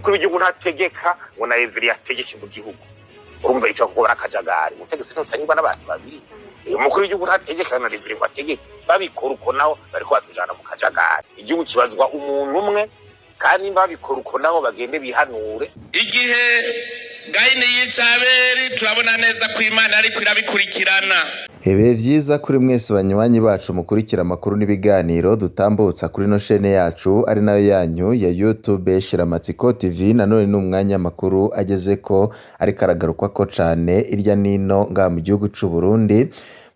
Umukuru w'igihugu ntategeka ngo na Everi yategeke mu gihugu. Urumva ico kuko akajagari, ubutegetsi ntusanyurwa n'abantu babiri. Umukuru w'igihugu ntategeka na Everi ngo ategeke. Babikora uko naho bariko batujana mu kajagari. Igihugu kibazwa umuntu umwe, kandi nimba babikora uko naho bagende bihanure. Igihe Gayini yica Abeli, turabona neza ko Imana ariko irabikurikirana. Ibihe vyiza kuri mwese banywanyi bacu mukurikira amakuru n'ibiganiro dutambutsa kuri ino shene yacu ari nayo yanyu ya YouTube Shiramatsiko TV. Nanone ni umwanya amakuru agezweko ariko aragarukwako cane irya nino ngaha mu gihugu c'u Burundi.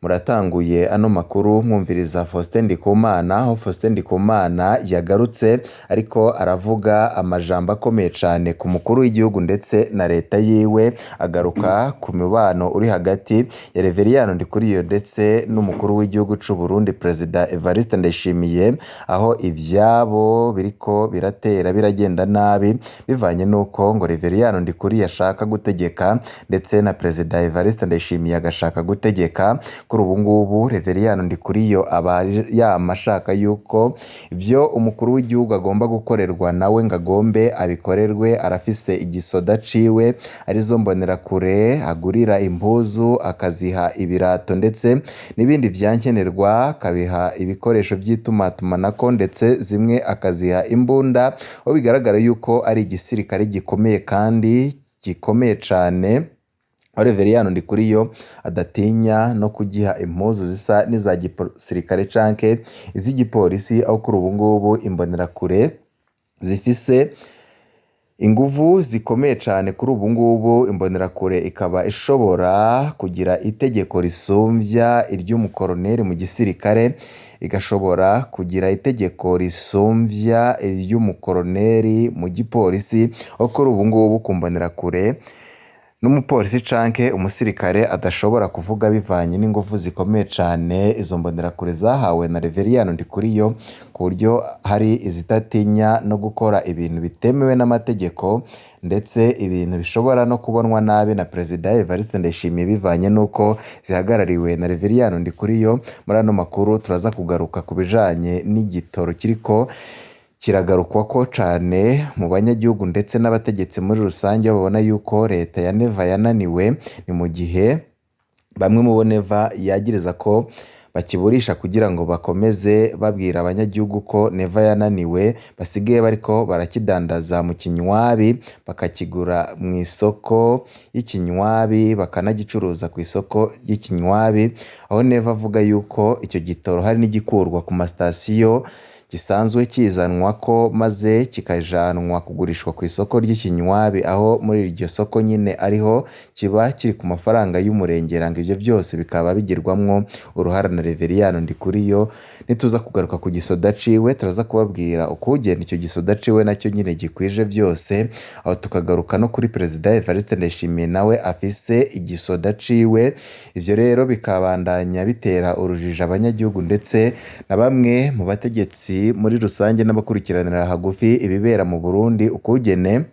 Muratanguye ano makuru mwumviriza Faustin Ndikumana, aho Faustin Ndikumana yagarutse ariko aravuga amajambo akomeye cane ku mukuru w'igihugu ndetse na leta yiwe, agaruka ku mubano uri hagati ya Reveriyano Ndikuriyo ndetse n'umukuru w'igihugu c'u Burundi Perezida Evariste Ndayishimiye, aho ivyabo biriko biratera biragenda nabi bivanye n'uko ngo Reveriyano Ndikuriyo ashaka gutegeka ndetse na Perezida Evariste Ndayishimiye agashaka gutegeka. Kuri ubu ngubu Reveriyano Ndikuriyo aba yama ashaka yuko ivyo umukuru w'igihugu agomba gukorerwa nawe ngo agombe abikorerwe. Arafise igisoda ciwe arizo mbonerakure agurira impuzu, akaziha ibirato ndetse n'ibindi vyankenerwa, akabiha ibikoresho vy'itumatumanako ndetse zimwe akaziha imbunda, aho bigaragara yuko ari igisirikare gikomeye kandi gikomeye cane, aho Reveriyano Ndikuriyo adatinya no kugiha impuzu zisa n'iza gisirikare canke iz'igipolisi, aho kuri ubu ngubu imbonerakure zifise inguvu zikomeye cane. Kuri ubu ngubu imbonerakure ikaba ishobora kugira itegeko risumvya iry'umukoroneri mu gisirikare, igashobora kugira itegeko risumvya iry'umukoroneri mu gipolisi, aho kuri ubu ngubu ku mbonerakure n'umupolisi canke umusirikare adashobora kuvuga bivanye n'inguvu zikomeye cane izo mbonerakure zahawe na Reveriyano Ndikuriyo, ku buryo hari izidatinya no gukora ibintu bitemewe n'amategeko ndetse ibintu bishobora no kubonwa nabi na Perezida Evariste Ndayishimiye bivanye n'uko zihagarariwe na Reveriyano Ndikuriyo. Muri ano makuru turaza kugaruka ku bijanye n'igitoro kiriko kiragarukwako cane mu banyagihugu ndetse n'abategetsi muri rusange, babona yuko leta ya Neva yananiwe. Ni mu gihe bamwe mu bo Neva yagiriza ko bakiburisha kugira ngo bakomeze babwira abanyagihugu ko Neva yananiwe, basigaye bariko barakidandaza mu kinywabi, bakakigura mu isoko y'ikinywabi, bakanagicuruza ku isoko ry'ikinywabi, aho Neva avuga yuko icyo gitoro hari n'igikurwa ku masitasiyo gisanzwe kizanwako maze kikajanwa kugurishwa ku isoko ry'ikinywabi, aho muri iryo soko nyine ariho kiba kiri ku mafaranga y'umurengera, ngo ivyo byose bikaba bigirwamwo uruhara na Reveriyano Ndikuriyo. Nituza kugaruka ku gisoda ciwe turaza kubabwira ukugenda icyo gisoda ciwe nacyo nyine gikwije byose, aho tukagaruka no kuri Perezida Evariste Ndayishimiye nawe afise igisoda ciwe. Ivyo rero bikabandanya bitera urujijo abanyagihugu ndetse na bamwe mu bategetsi muri rusange n'abakurikiranira hagufi ibibera mu Burundi, ukugene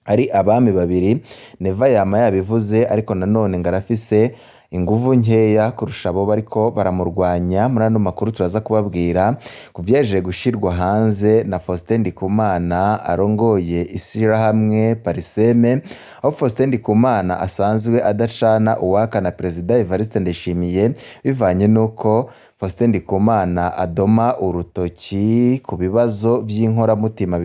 ari abami babiri. Neva yama yabivuze, ariko nanone ngo arafise inguvu nkeya kurusha abo bariko baramurwanya. Muri ano makuru turaza kubabwira ku vyaje gushirwa hanze na Faustin Ndikumana arongoye ishirahamwe Pariseme, aho Faustin Ndikumana asanzwe adacana uwaka na Perezida Evariste Ndayishimiye, bivanye n'uko Faustin Ndikumana adoma urutoki ku bibazo vy'inkoramutima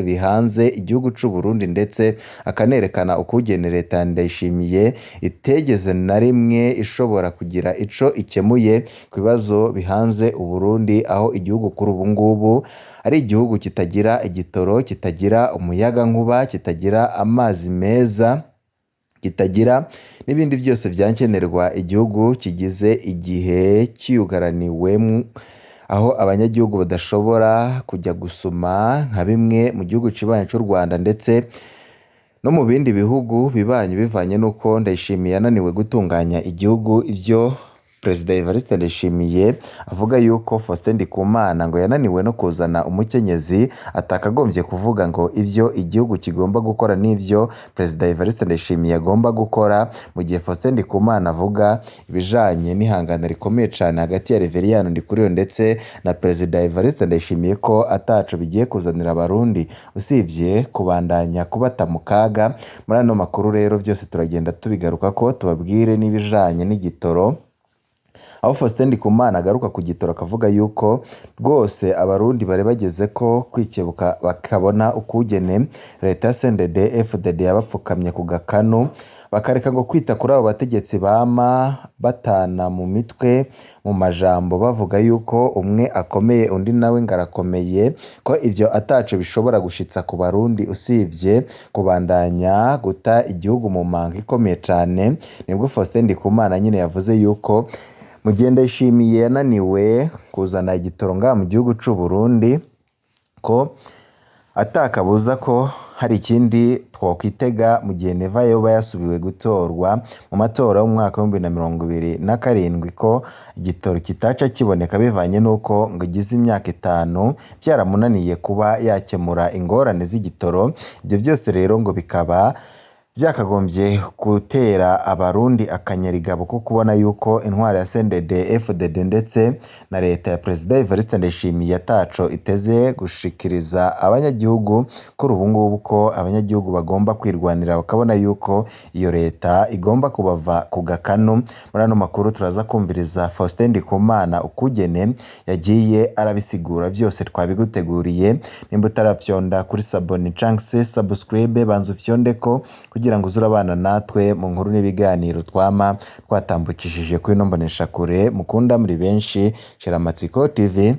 bihanze igihugu c'u Burundi, ndetse akanerekana ukugene leta ya Ndayishimiye itegeze na rimwe ishobora kugira ico ikemuye ku bibazo bihanze Uburundi, aho igihugu kuri ubu ngubu ari igihugu kitagira igitoro, kitagira umuyagankuba, kitagira amazi meza, kitagira n'ibindi byose vyankenerwa. Igihugu kigize igihe kiyugaraniwemwo, aho abanyagihugu badashobora kujya gusuma nka bimwe mu gihugu kibanyi c'u Rwanda ndetse no mu bindi bihugu bibanyi, bivanye n'uko Ndayishimiye yananiwe gutunganya igihugu. Ivyo Perezida Evariste Ndayishimiye avuga yuko Faustin Ndikumana ngo yananiwe no kuzana umukenyezi atakagombye kuvuga ngo ivyo igihugu kigomba gukora n'ivyo Perezida Evariste Ndayishimiye agomba gukora, mu gihe Faustin Ndikumana avuga ibijanye n'ihangana rikomeye cane hagati ya Reveriyani Ndikuriyo ndetse na Perezida Evariste Ndayishimiye ko ataco bigiye kuzanira Abarundi usivye kubandanya kubata mu kaga. Muri ano makuru rero vyose turagenda tubigarukako, tubabwire n'ibijanye n'igitoro, aho Faustin Ndikumana agaruka ku gitoro akavuga yuko rwose Abarundi bari bageze ko kwikebuka bakabona ukugene leta ya CNDD FDD yabapfukamye ku gakanu, bakareka ngo kwita kuri abo bategetsi bama batana mu mitwe mu majambo bavuga yuko umwe akomeye undi nawe ngo arakomeye, ko ivyo ataco bishobora gushitsa ku Barundi usivye kubandanya guta igihugu mu manga ikomeye cane. Nibwo Faustin Ndikumana nyene yavuze yuko mu gihe Ndayishimiye yananiwe kuzana igitoro ngaha mu gihugu c'u Burundi, ko atakabuza ko hari ikindi twokwitega mu gihe Neva yoba yasubiwe gutorwa mu matora y'umwaka w'2027, ko igitoro kitaca kiboneka bivanye n'uko ngo igize imyaka 5 vyaramunaniye kuba yakemura ingorane z'igitoro. Ivyo vyose rero ngo bikaba vyakagombye gutera Abarundi akanyarigabo ko kubona yuko intwaro ya CNDD FDD ndetse na leta ya Perezida Evariste Ndayishimiye ataco iteze gushikiriza abanyagihugu kuri ubu ngubu, ko abanyagihugu bagomba kwirwanira bakabona yuko iyo leta igomba kubava ku gakanu. Muri ano makuru turaza kumviriza Faustin Ndikumana ukugene yagiye arabisigura, vyose twabiguteguriye. Nimba utaravyonda kuri sabone canke subscribe, banza ufyondeko kugira ngo uze urabana natwe mu nkuru n'ibiganiro twama twatambukishije kuri ino mboneshakure mukunda muri benshi, Shiramatsiko TV,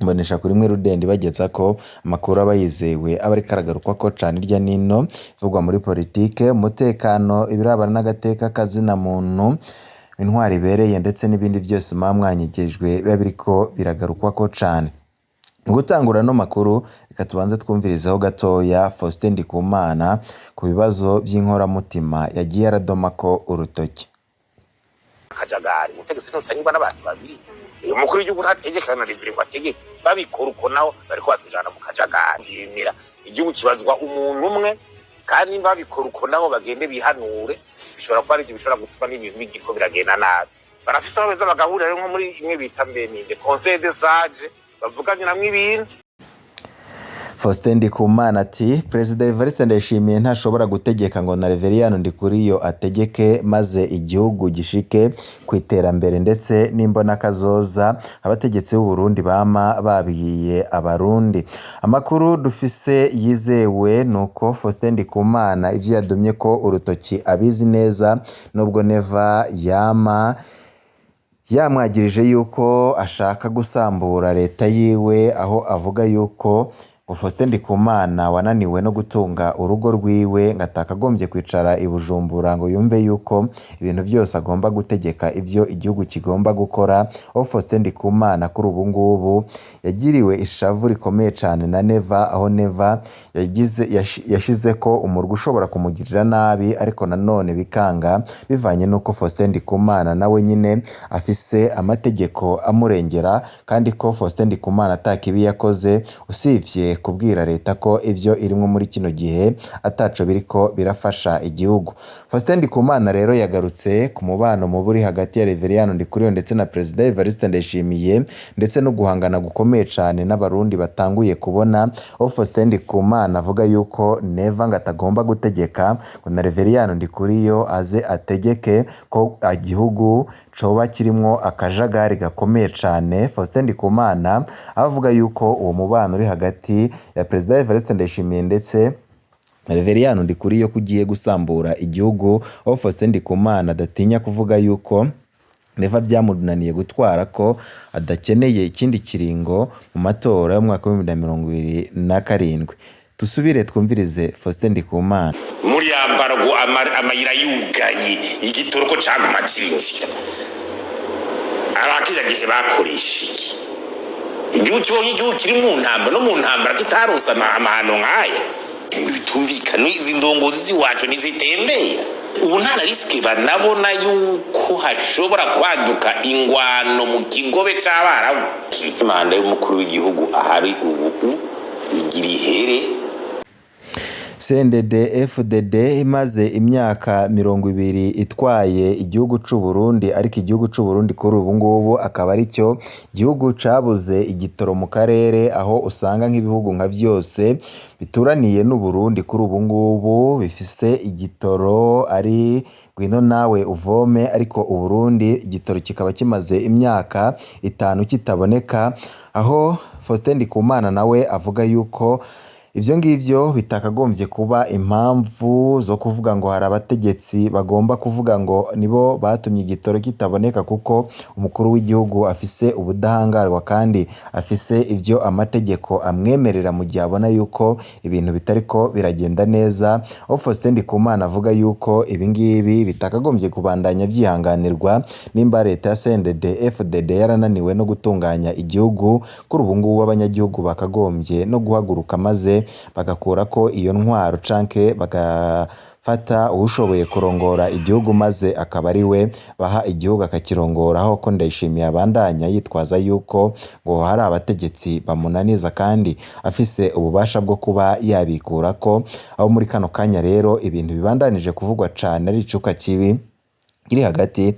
mboneshakure imwe rudende ibagezako amakuru aba yizewe, aba ariko aragarukwako cane hirya nino, ivugwa muri politike, umutekano, ibirabana n'agateka kazina muntu, intwaro ibereye ndetse n'ibindi vyose muba mwanyigijwe biba biriko biragarukwako cane. Mu gutangura ano makuru reka tubanze twumvirizeho gatoya Faustin Ndikumana ku bibazo vy'inkoramutima yagiye aradomako urutoki. Akajagari, ubutegetsi ntusangirwa n'abantu babiri. Umukuru w'igihugu ntategeka na Reverien ngo ategeke, babikora uko naho bariko batujana mu kajagari. Vyimira igihugu kibazwa umuntu umwe, kandi nimba babikora uko naho bagende bihanure, bishobora kuba arivyo bishobora gutuma n'ibintu bigiriko biragenda nabi. Barafise aho beza bagahurira rero, nko muri imwe bita mbeninde conseil des sages, bavuganiramwo ibintu. Faustin Ndikumana ati Perezida Evariste Ndayishimiye ntashobora gutegeka ngo na Reveriyani Ndikuriyo ategeke maze igihugu gishike ku iterambere ndetse n'imbonakazoza abategetsi b'u Burundi bama babwiye Abarundi. Amakuru dufise yizewe nuko Faustin Ndikumana ivyo yadomye ko urutoki abizi neza, nubwo Neva yama yamwagirije yuko ashaka gusambura leta yiwe, aho avuga yuko ngo Faustin Ndikumana wananiwe no gutunga urugo rwiwe ngo atakagombye kwicara i Bujumbura ngo yumve yuko ibintu vyose agomba gutegeka ivyo igihugu kigomba gukora. Aho Faustin Ndikumana kuri ubu ngubu yagiriwe ishavu rikomeye cane na Neva, aho Neva yagize yashizeko umurwi ushobora kumugirira nabi, ariko nanone bikanga bivanye n'uko Faustin Ndikumana nawe nyine afise amategeko amurengera, kandi ko Faustin Ndikumana atakibi yakoze usivye kubwira leta ko ivyo irimwo muri kino gihe ataco biriko birafasha igihugu. Faustin Ndikumana rero yagarutse ku mubano mubi uri hagati ya Reveriyani Ndikuriyo ndetse na Perezida Evariste Ndayishimiye, ndetse no guhangana gukomeye cane n'Abarundi batanguye kubona, aho Faustin Ndikumana avuga yuko Neva ngo atagomba gutegeka ngo na Reveriyani Ndikuriyo aze ategeke, ko igihugu coba kirimwo akajagari gakomeye cane. Faustin Ndikumana avuga yuko uwo mubano uri hagati ya Perezida Evariste Ndayishimiye ndetse na Reveriyani Ndikuriyo ko ugiye gusambura igihugu, aho Faustin Ndikumana adatinya kuvuga yuko Neva vyamunaniye gutwara, ko adakeneye ikindi kiringo mu matora y'umwaka w'2027. Tusubire twumvirize Faustin Ndikumana. Muri yambargo amayira yugaye, igitoro ko caguma cinjira, abakija gihe bakoresha iki? Igihugu kibonye igihugu kiri mu ntambara, no mu ntambara kitaronse amahano nk'aya. Ibintu bitumvikana, izi ndongozi z'iwacu ntizitembera. Ubu nta na risque banabona yuko hashobora kwaduka ingwano mu kigobe c'Abarabu. Manda y'umukuru w'igihugu ahari ubu igira ihere. CNDD FDD imaze imyaka 20 itwaye igihugu c'u Burundi, ariko igihugu c'u Burundi kuri ubu ngubu akaba ari cyo gihugu cabuze igitoro mu karere, aho usanga nk'ibihugu nka vyose bituraniye n'u Burundi kuri ubu ngubu bifise igitoro ari ngwino nawe uvome, ariko u Burundi igitoro kikaba kimaze imyaka 5 kitaboneka, aho Faustin Ndikumana nawe avuga yuko ivyo ngivyo bitakagombye kuba impamvu zo kuvuga ngo hari abategetsi bagomba kuvuga ngo nibo batumye igitoro kitaboneka, kuko umukuru w'igihugu afise ubudahangarwa kandi afise ivyo amategeko amwemerera mu gihe abona yuko ibintu bitariko biragenda neza. Aho Faustin Ndikumana avuga yuko ibi ngibi bitakagombye kubandanya vyihanganirwa nimba leta ya CNDD FDD yarananiwe no gutunganya igihugu, kuri ubu ngubu abanyagihugu bakagombye no guhaguruka maze bagakurako iyo ntwaro canke bagafata uwushoboye kurongora igihugu maze akaba ari we baha igihugu akakirongoraho, ko Ndayishimiye abandanya yitwaza yuko ngo hari abategetsi bamunaniza kandi afise ububasha bwo kuba yabikurako. Aho muri kano kanya rero ibintu bibandanije kuvugwa cane ari icuka kibi kiri hagati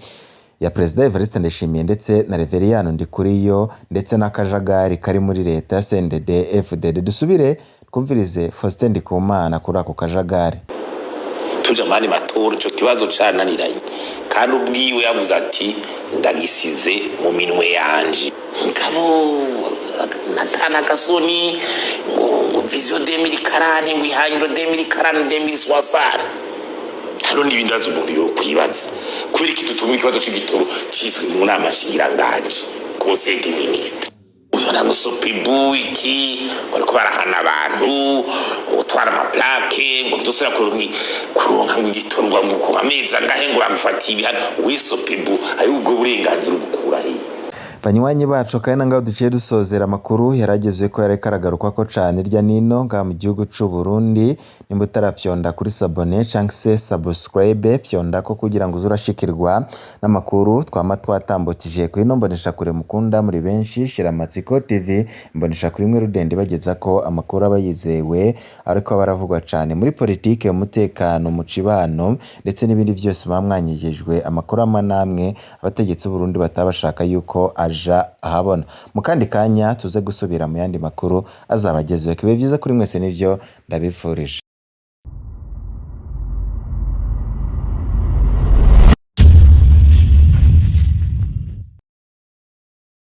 ya Perezida Evariste Ndayishimiye ndetse na Reveriyano Ndikuriyo ndetse n'akajagari kari muri leta ya CNDD FDD. Dusubire twumvirize Faustin Ndikumana kuri ako kajagari. Tuja mu yandi matora, ico kibazo cananiranye, kandi ubwiwe yavuze ati ndagisize mu minwe yanje. Ngabo natana gasoni ngo vision 2040, ngo ihangiro 2040, 2060. Hariho n'ibindi bibazo umuntu yokwibaza: kubera iki tutuma ikibazo c'igitoro cizwe mu nama nshingiranganji, conseil des ministres? Uzana ngo SOPEBU iki, bariko barahana abantu gutwara ama plaques, ngo ntidusubira kuronka ngo igitoro, ngo ku amezi angahe ngo bagufatiye ibihano. We SOPEBU ayo ubwo burenganzira ubukura hehe? Banywanyi bacu, kandi ngaho duciye dusozera amakuru yarageze ko yariko aragarukwako cane irya nino ngaha mu gihugu c'u Burundi. Nimba utarafyonda kuri s'abonner canke se subscribe, fyondako kugira ngo uze urashikirwa n'amakuru twama twatambukije kuri ino mboneshakure mukunda muri benshi, Shiramatsiko TV, imboneshakure imwe rudende ibagezako amakuru aba yizewe, ariko aba aravugwa cane muri politike, umutekano, mu cibano ndetse n'ibindi vyose muba mwanyigijwe, amakuru amwe n'amwe abategetsi b'Uburundi bataba bashaka yuko aja ahabona. Mu kandi kanya tuze gusubira mu yandi makuru azaba agezweho. Ibihe vyiza kuri mwese nivyo ndabifurije.